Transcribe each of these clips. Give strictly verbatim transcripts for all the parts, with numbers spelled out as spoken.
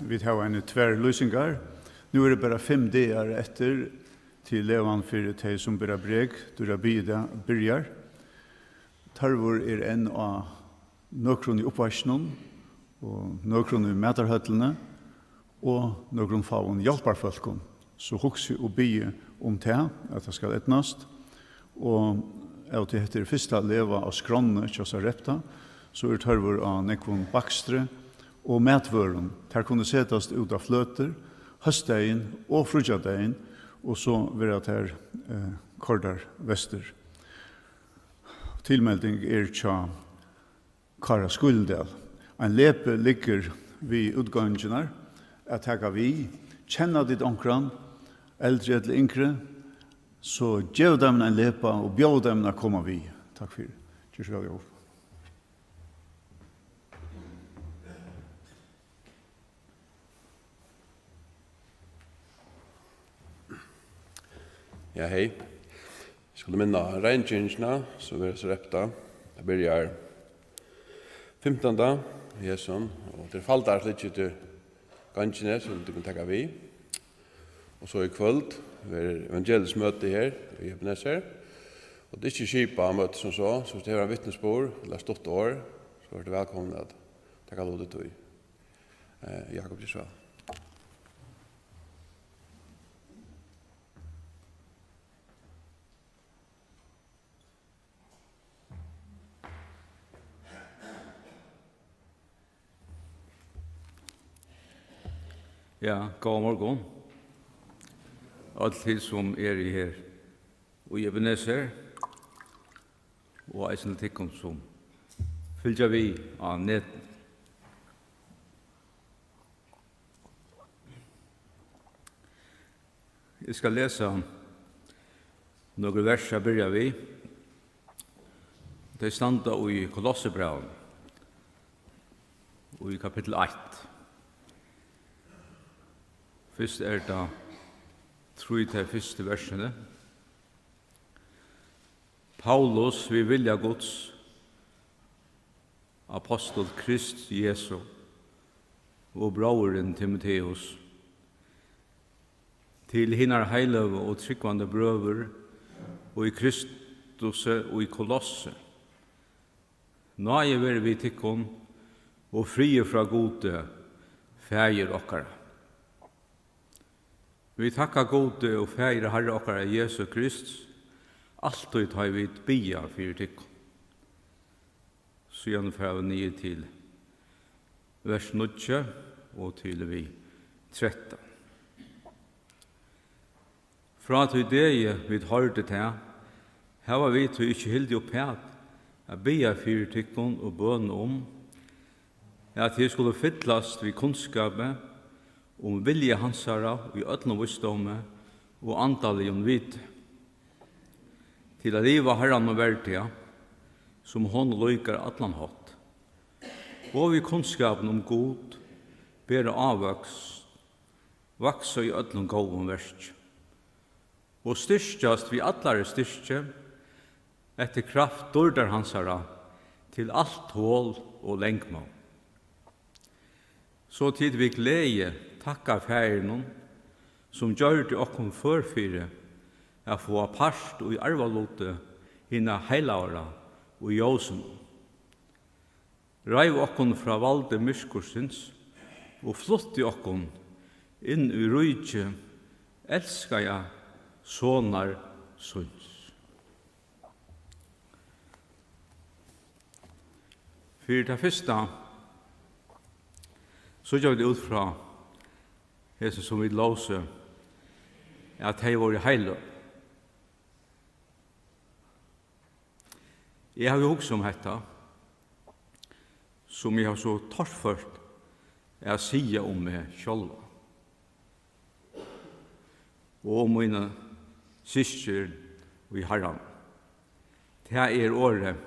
Vit hava eini tvær lýsingar. Nú eru bara fimm dagar eftir, til legan fyri tey, sum bera brek, dýra biðidag byrjar. Tørvur er enn á nøkrum í uppvaskinum og nøkrum í matarhøllini og nøkrum fáum hjálparfólkum. So hugsið og biðið um tað, at tað skal eydnast. Og av tí hetta er fyrsta lega á skránni hjá Sarepta, so er tørvur á nógvum bakstri og matvørum. Tær kunnu setast út á fløtur hósdagin og fríggjadagin, og so verða tær, eh, koyrdar vestur. Tilmelding er hjá Kára Skúladal. Ein lepi liggur við útgongdina at taka við. Kenna tit onkran, eldri ella yngri, so gevið teimum ein lepa og bjóðið teimum at koma við. Takk fyri. Ger so væl, Jógvan. Ja, hey. Eg skuldi minna á reingeringina, sum verður so reypt á. Tað byrjar fimtanda í hesum, og tað er faldarflyggi til gongdini, sum tit kunnu taka við. Og so í kvøld verður evangeliskt møti her í Ebenezer. Og tað er ikki skipað møti sum so, so viss tú hevur ein vitnisburð ella stutt orð, so ert tú vælkomin at taka lut í tí. Eh, Jakob, ger so væl. Ja, góðan morgun. Øll tit, sum eru her í Ebenezer, og eisini tykkum, sum fylgja við á netinum. Eg skal lesa nøkur vers at byrja við. Tey standa í Kolossebrævinum, í kapittul eitt. Fyrst er tað trý tey fyrstu versini. Paulus, við vilja Guds, apostul Krists Jesu, og bróðirin Timoteus, til hinar heiløgu og trúgvandi brøður í Kristusi í Kolossi. Náði verið við tykkum og friður frá Gudi, Faðir okkara. Vit takka Gudi og Faðir Harra okkara Jesu Krists, altíð tá ið vit biðja fyri tykkum. Síðan fara vit niður til vers níggju og til við trettan. Frá tí degi vit hoyrdu tað, hava vit tí ikki hildið uppat at biðja fyri tykkum og bøn um, at tit skulu fyllast við kunnskapi um vilja hansara í øllum vísdómi og andaligum viti, til at liva Harranum verdiga, sum honum líkar allan hátt, og við kunnskapin um Gud bera ávøkst, vaksa í øllum góðum verki, og styrkjast við allari styrki eftir kraft dýrdar hansara, til alt tol og langmóð. So tit við gleði takka Faðirinum, sum gjørdi okkum før fyri at fáa part í arvaluti hinna heilagra í ljósinum, reiv okkum frá valdi myrkursins og flutti okkum inn í ríki elskaða Sonar síns. Fyri tað fyrsta síggja vit út frá hesum, sum vit lósu, at tey vóru heiløg. Eg havi hugsað um hetta, sum eg havi so torført at siga um meg sjálva og um míni systkin í Harranum. Tað er orðið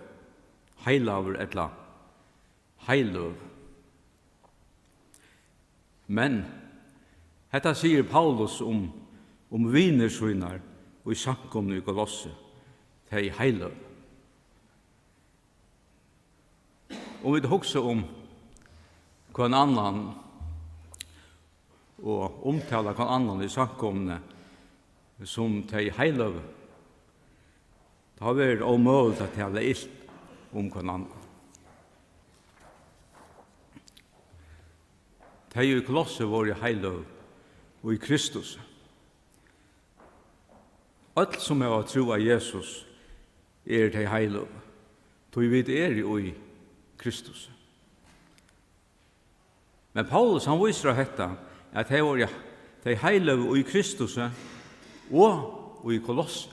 heilagur ella heiløg. Men hetta sigur Paulus um, um vinir sínar í samkomuni í Kolossi, tey heiløg. Um vit hugsa um hvønn annan, og umtala hvønn annan í samkomuni sum tey heiløgu, tá verður ómøguligt at tala ilt um hvønn annan. Tey í Kolossi vóru heiløg í Kristus. Øll, sum hava trúð á Jesus, eru tey heiløg, tí vit eru í Kristus. Men Paulus, hann vísir á hetta, at tey vóru tey heiløgu í Kristus og í Kolossi.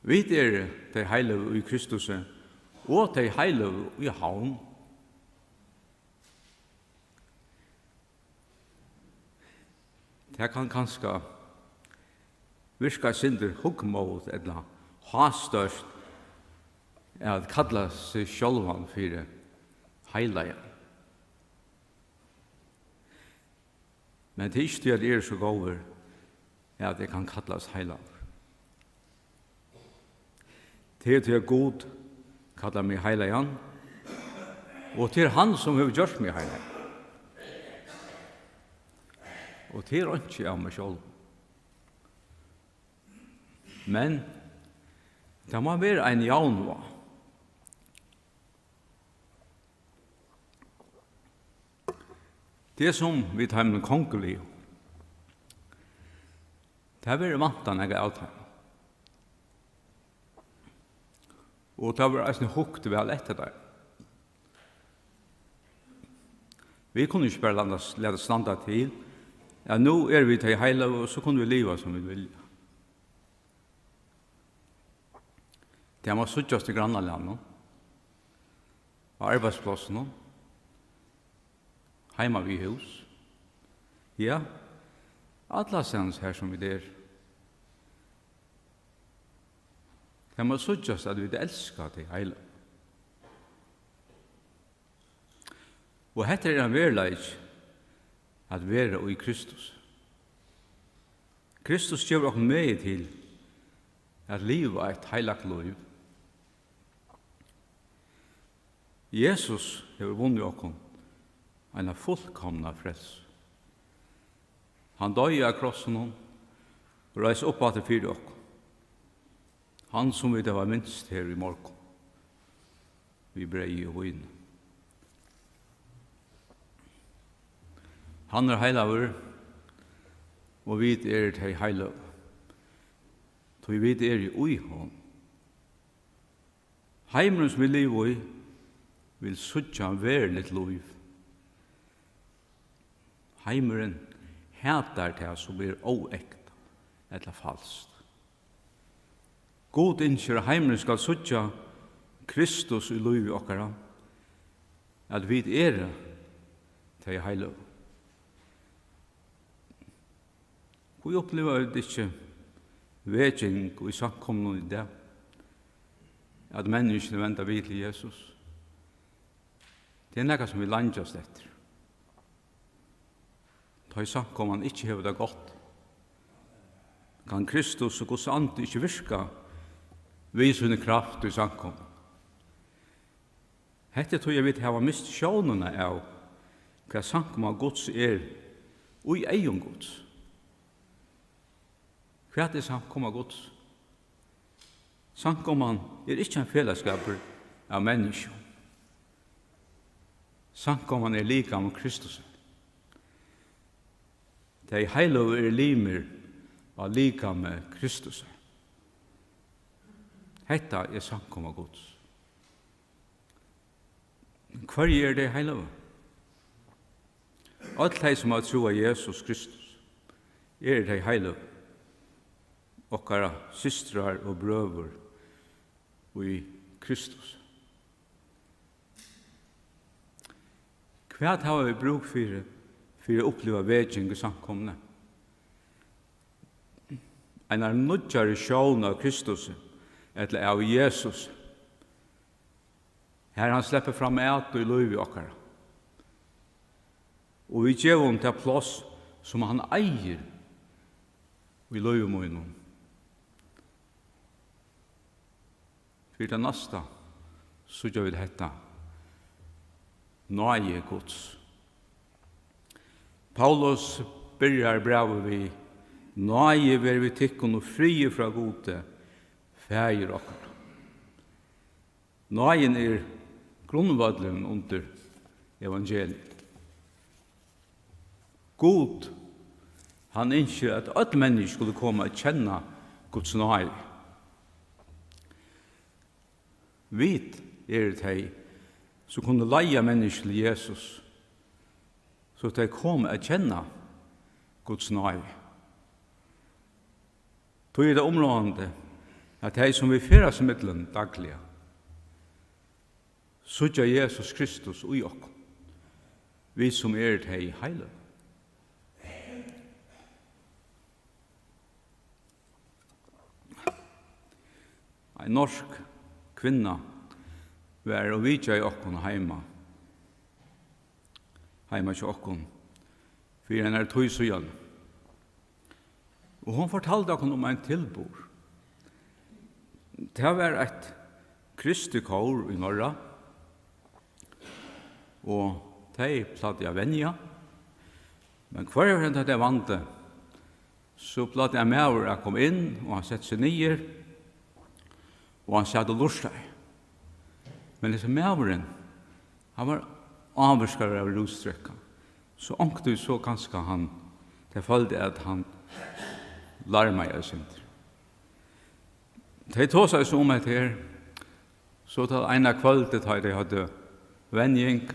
Vit eru tey heiløgu í Kristus og tey heiløgu í Havn. Tað kann kanska virka eitt sindur hugmót ella hástórt at kalla seg sjálvan fyri heilagan. Men tað er ikki tí, at eg eri so góður, at eg kann kallast heilagur. Tað er tí, at Gud kallar meg heilagan, og tað er hann, sum hevur gjørt meg heilagan. Og tað er einki av mær sjálvum. Men tað má vera ein javnvág. Tað, sum vit teimum kongiligu, tað verður væntað nakað av teimum. Og tað verður eisini hugt væl eftir teimum. Vit kunnu ikki bara lata, lata standa til, at nú eru vit tey heiløgu, og so kunnu vit liva, sum vit vilja. Tað má síggjast í grannalagnum, á arbeiðsplássinum, heima við hús. Ja, allastaðni, har sum vit eru. Tað má síggjast, at vit elska tey heilagu. Og hetta er ein veruleiki, at vera í Kristus. Kristus gevur okkum megi til at liva eitt heilagt lív. Jesus hevur vunnið okkum eina fullkomna frelsu. Hann doyði á krossinum og reis upp aftur fyri okkum. Hann, sum vit hava minst her í morgun, við breyði og víni. Hann er heilagur, og vit eru tey heiløgu, tí vit eru í honum. Heimurin, sum vit liva í, vil síggja veruligt lív. Heimurin hatar tað, sum er óekta ella falskt. Gud ynskir, at heimurin skal síggja Kristus í lívi okkara, at vit eru tey heiløgu. Hví uppliva vit ikki vekjing í samkomuni í dag, at menniskjuni venda við til Jesus? Tað er nakað, sum vit leingjast eftir. Tá ið samkoman ikki hevur tað gott, kann Kristus og Guds Andi ikki virka við síni kraft í samkomuni. Hetta er tí, at vit hava mist sjónina av, hvat samkoma Guds er í eygum Guds. Hvat er samkoma Guds? Samkoman er ikki ein felagsskapur av menniskjum. Samkoman er likam Kristus. Tey heiløgu eru limir á likami Kristus. Hetta er samkoma Guds. Hvørji eru tey heiløgu? Øll tey, sum hava trúð á Jesus Kristus, eru tey heiløgu, okkara systrar og brøður í Kristus. Hvat hava vit brúk fyri, fyri at uppliva vekjing í samkomuni? Einar nýggjari sjón av Kristusi, ella av Jesus, har hann sleppur fram at í lívi okkara, og vit geva honum tað pláss, sum hann eigur í lívi mínum. Fyri tað næsta síggja vit hetta. Náði Guds. Paulus byrjar brævið við: Náði veri við tykkum og friður frá Gudi, Faðir okkara. Náðin er grundvøllurin undir evangeliið. Gud, hann ynskir, at øll menniskju skulu koma at kenna Guds náði. Vit eru tey, sum kunnu leiða menniskju til Jesus, so tey koma at kenna Guds náði. Tí er tað umráðandi, at tey, sum vit ferðast ímillum dagliga, síggja Jesus Kristus í okkum, vit sum eru tey heilagu. Ein norsk kvinna var og vitjaði okkum heima, heima hjá okkum, fyri einari tíð síðan. Og hon fortaldi okkum um ein tilburð. Tað var eitt kristið kór í Norra, og tey plagdu at venja, men hvørja ferð tá tey vandu, so plagdi ein maður at koma inn, og hann setti seg niður, og hann sat og lurtaði. Men hesin maðurin, hann var ávirkaður av rúsdrekka, so onkuntíð so kanska hann, tey føldu, at hann larmaði eitt sindur. Tey tosaðu so um hetta her, so tá eina kvøldið, tá tey høvdu venjing,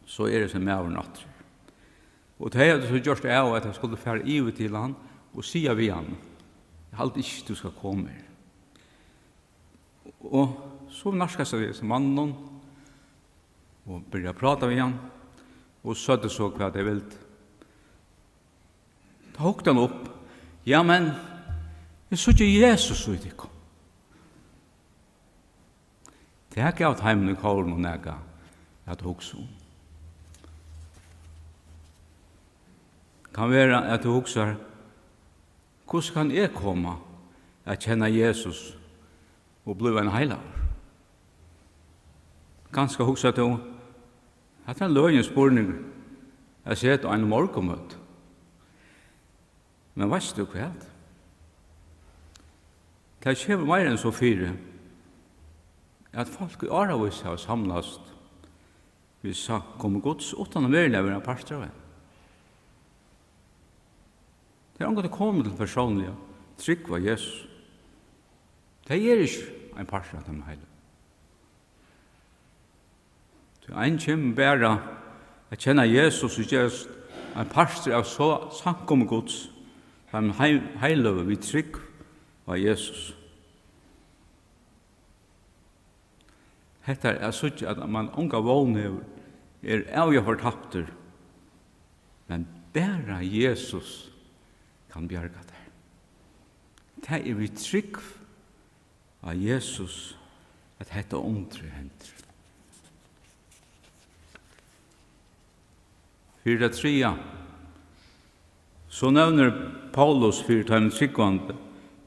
so er hesin maðurin aftur. Og tey høvdu so gjørt av, at tey skuldu fara yvir til hann og siga við hann: Eg haldi ikki, tú skal koma her. Og so nærkast tey hesum manninum og byrja at práta við hann, og søgdu so, hvat tey vildu. Tá hugdi hann upp: Ja, men eg síggi Jesus í tykkum. Tað gav teimum í kórinum nakað at hugsa um. Kann vera, at tú hugsar: Hvussu kann eg koma at kenna Jesus og blíva ein heilagur? Kanska hugsar tú: Hatta er ein løgin spurningur at seta á einum morgunmøti. Men veitst tú hvat? Tað kemur meira enn so fyri, at fólk í áravís hava samlast við samkomu Guds, uttan at veruliga vera ein partur av henni. Tey eru ongantíð komin til persónliga trúgv á Jesus. Tey eru ikki ein partur av teimum heilagu. Tí ein kemur bara at kenna Jesus og gerast ein partur av so samkomu Guds, teimum hei-, heilagu við trúgv á Jesus. Hetta er at síggja, at mann onga vón hevur, er avgjørt fortaptur, men bara Jesus kann bjarga tær. Tað er við trúgv á Jesus, at hetta undrið hendir. Fyri tað triðja, so nevnir Paulus fyri teimum trúgvandi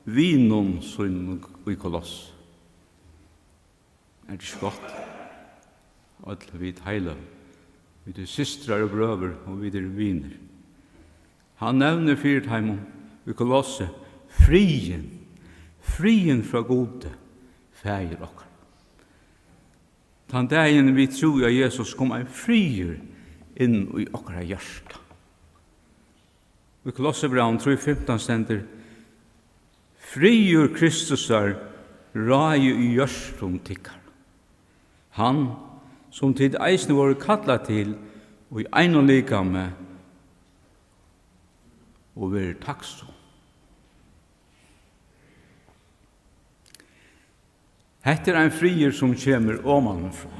vinum sínum í Koloss. Er tað ikki gott? Øll vit heiløg, vit eru systrar og brøður, og vit eru vinir. Hann nevnir fyri teimum í Kolossi friðin, friðin frá Gudi, Faðir okkara. Tann dagin vit trúðu á Jesus, kom ein friður inn í okkara hjarta. Í Kolossebrævinum trý fimtan stendur: Friður Kristusar ráði í hjørtum tykkara. Hann, sum tit eisini vóru kallað til í einum likami, og verið takksom. Hetta er ein friður, sum kemur omanfrá.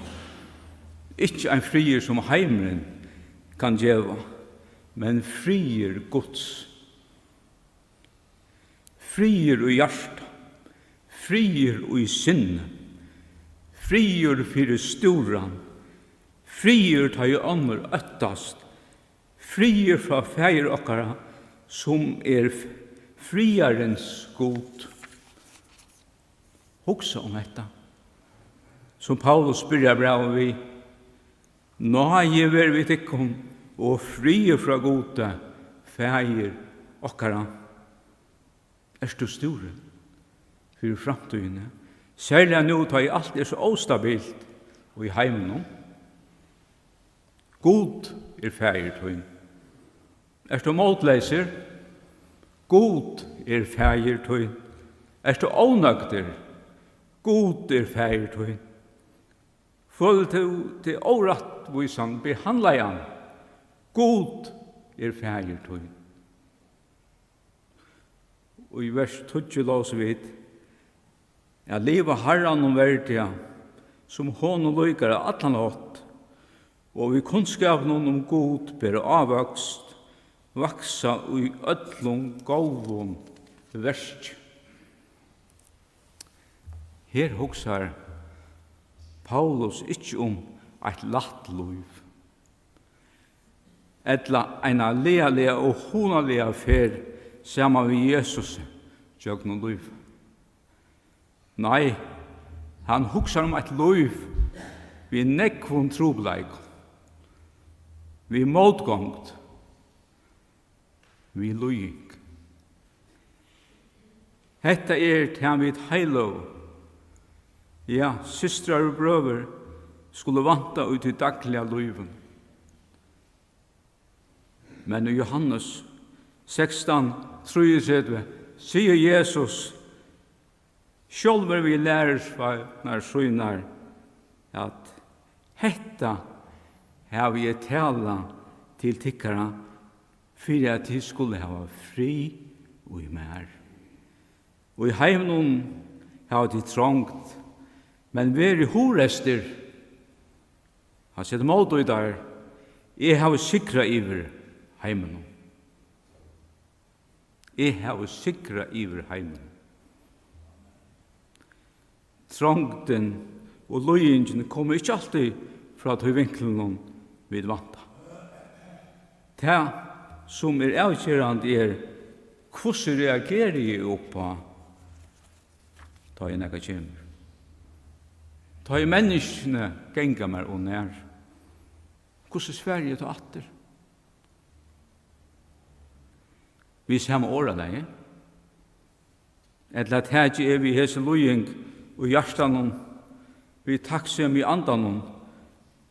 Ikki ein friður, sum heimurin kann geva, men friður Guds. Friður í hjarta, friður í sinni, friður fyri stúran, friður, tá ið onnur óttast, friður frá Faðir okkara, sum er friðarins Gud. Hugsa um hetta, sum Paulus byrjar brævið við: Náði verið við tykkum og friður frá Gudi, Faðir okkara. Ert tú stúrin fyri framtíðini, serliga nú, tá ið alt er so óstabilt í heiminum? Gud er faðir tín. Ert tú mótleysur? Gud er faðir tín. Ert tú ónøgdur? Gud er faðir tín. Følir tú teg órættvísan behandlaðan? Gud er faðir tín. Og í vers tíggju lósu vit: At liva Harranum verdiga, sum honum líkar á allan hátt, og við kunnskapinum um Gud bera ávøkst, vaksa í øllum góðum verki. Her hugsar Paulus ikki um eitt lætt lív, ella eina lagaliga og hugnaliga ferð saman við Jesusi gjøgnum lívið. Nei, hann hugsar um eitt lív við nógvum trupulleikum, við mótgongd, við líðing. Hetta er tað, vit heiløgu, ja, systrar og brøður, skulu vænta í tí dagliga lívinum. Men í Jóhannes sekstan trýogtretivu sigur Jesus sjálvur við lærisveinar sínar, at: Hetta havi eg talað til tykkara, fyri at tit skulu hava frið í mær. Í heiminum hava tit trongd, men verið hugreystir. Hann setir mót í teir: Eg havi sigrað yvir heiminum. Eg havi sigrað yvir heiminum. Trongdin og líðingin koma ikki altíð frá tí vinklinum, vit vænta. Tað, sum er avgerandi, er, hvussu reageri eg upp á, tá ið nakað kemur? Tá ið menniskjuni ganga mær ov nær, hvussu svari eg tá aftur? Við sama orðalagi? Ella taki eg við hesi líðing í hjartanum, við takksemi í andanum,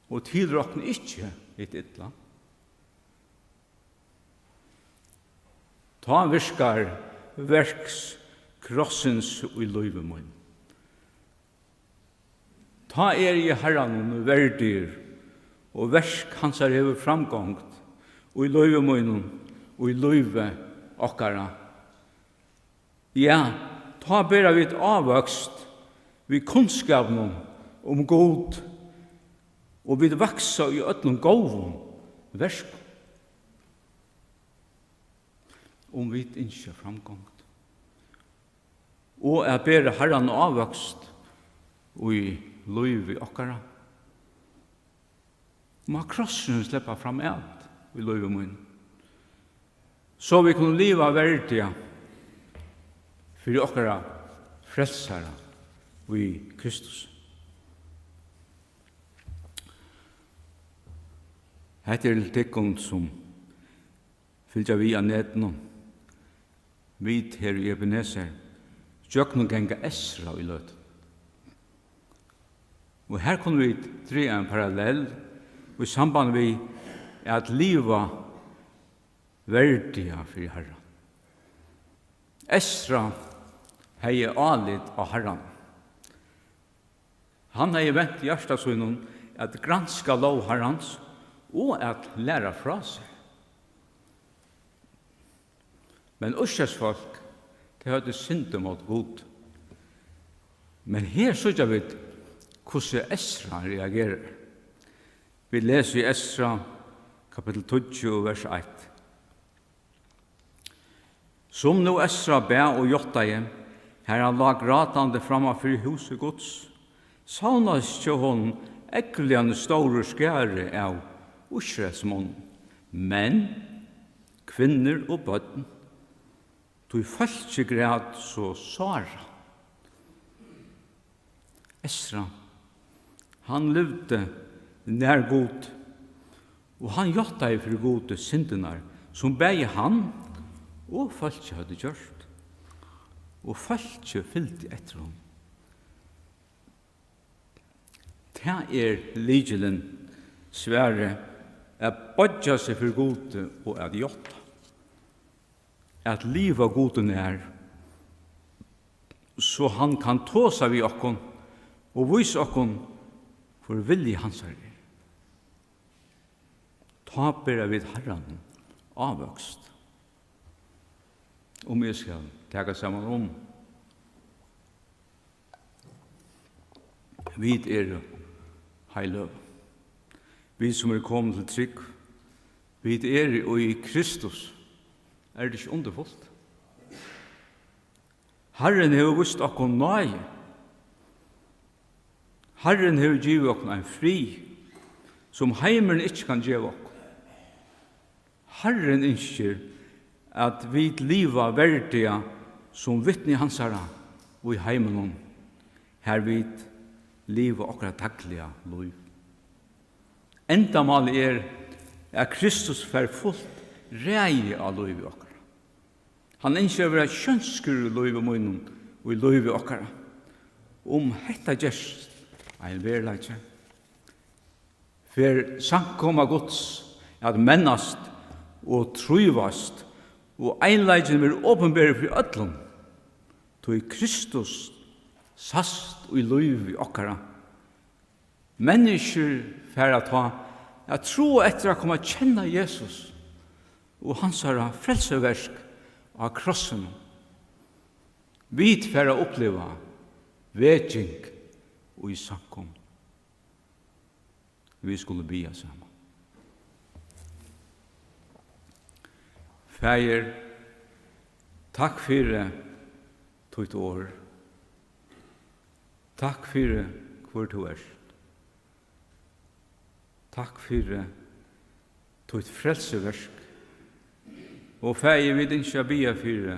og tilrokni ikki hitt illa? Tá virkar verk krossins í lívi mínum. Tá eri eg Harranum verdigur, og verk hansara hevur framgongd í lívi mínum, í lívi okkara. Ja, tá bera vit ávøkst við kunnskapinum um Gud, og vit vaksa í øllum góðum verkum, um vit ynskja framgongd og at bera Harran ávøkst í lívi okkara. Má krossurin sleppa fram at í lívi mínum, so vit kunnu liva verdiga fyri okkara Frelsara í Kristus. Hetta er til tykkum, sum fylgja við á netinum. Vit her í Ebenezer gjøgnumganga Esra í løtuni. Og her kunnu vit draga ein parallell í samband við at liva verdiga fyri Harran. Esra hevði álit á Harran. Hann hevði vent hjarta sínum at granska lóg Harrans og at læra frá sær. Men Ísraelsfólk, tey høvdu synd ímóti Gud. Men her síggja vit, hvussu Esra reagerar. Vit lesa í Esra, kapittul tíggju, vers eitt. Sum nú Esra bað og játtaði, har hann lá grátandi framman fyri húsi Guds, savnaðist hjá honum ógvuliga stórur skari av Ísraelsmonnum, menn, kvinnur og børn, tí fólkið græt so sára. Esra, hann livdi nær Gud, Og hann játtaði fyri Gudi syndirnar, sum bæði hann og fólkið høvdu gjørt. Og fólkið fylgdi eftir honum. Tað er lykilin, svarið, at boyggja seg fyri Gudi og at játta. At liva Gudi nær, so hann kann tosa við okkum og vísa okkum, hvør vilji hansara er. Tá bera vit Harranum ávøkst. Um eg skal taka saman um. Vit eru heiløg. Vit, sum eru komin til trúgv, vit eru í Kristus. Er tað ikki undurfult? Harrin hevur víst okkum náði. Harrin hevur givið okkum ein frið, sum heimurin ikki kann geva okkum. Harrin ynskir, at vit liva verdiga sum vitni hansara í heiminum, har vit liva okkara dagliga lív. Endamálið er, at Kristus fær fult ræði á lívi okkara. Hann ynskir at vera sjónskur í lívi mínum og í lívi okkara. Um hetta gerst ein veruleiki, fer samkoma Guds at mennast og trívast, og einleikin verður opinberur fyri øllum, tí Kristus sæst í lívi okkara. Menniskjur fara tá at tráa eftir at koma at kenna Jesus og hansara frelsuverk á krossinum. Vit fara at uppliva veking í samkomu. Vit skulu biðja saman. Faðir, takk fyri títt orð. Takk fyri, hvør tú ert. Takk fyri títt frelsuverk. Og Faðir, vit ynskja at biðja fyri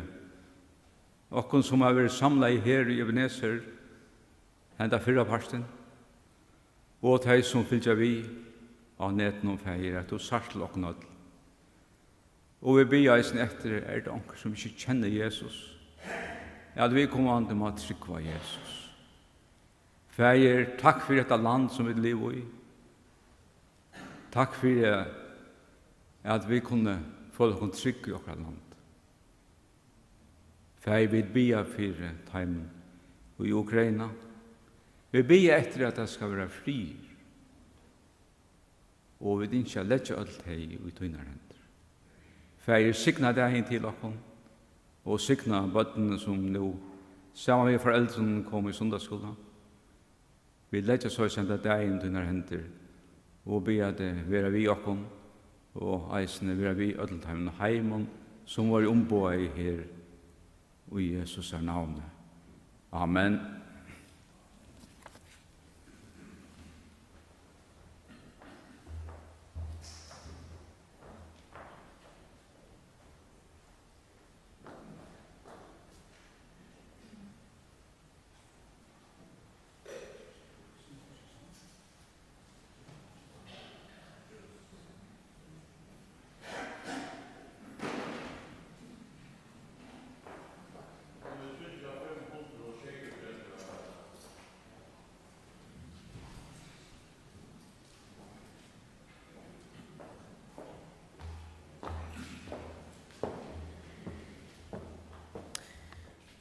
okkum, sum hava verið samlaði her í Ebenezer henda fyrrapartin, og tey, sum fylgja við á netinum, Faðir, at tú sært til okkum øll. Og vit biðja eisini eftir, er tað onkur, sum ikki kennir Jesus, at viðkomandi má trúgva Jesus. Faðir, takk fyri hetta land, sum vit liva í. Takk fyri, at vit kunnu føla okkum trygg í okkara land. Faðir, vit biðja fyri teimum í Ukraina. Vit biðja eftir, at tað skal vera friður. Og vit ynskja at leggja øll tey í tínar hendur. Faðir, signa dagin til okkum, og signa børnini, sum nú saman við foreldrunum koma í sunnudagsskúla. Vit leggja soleiðis henda dagin í tínar hendur, og biðja teg vera við okkum, og eisini vera við øllum teimum heimum, sum vóru umboðaði her, í Jesu navni. Amen.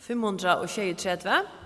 Fimm hundrað og sjeyogtretivu.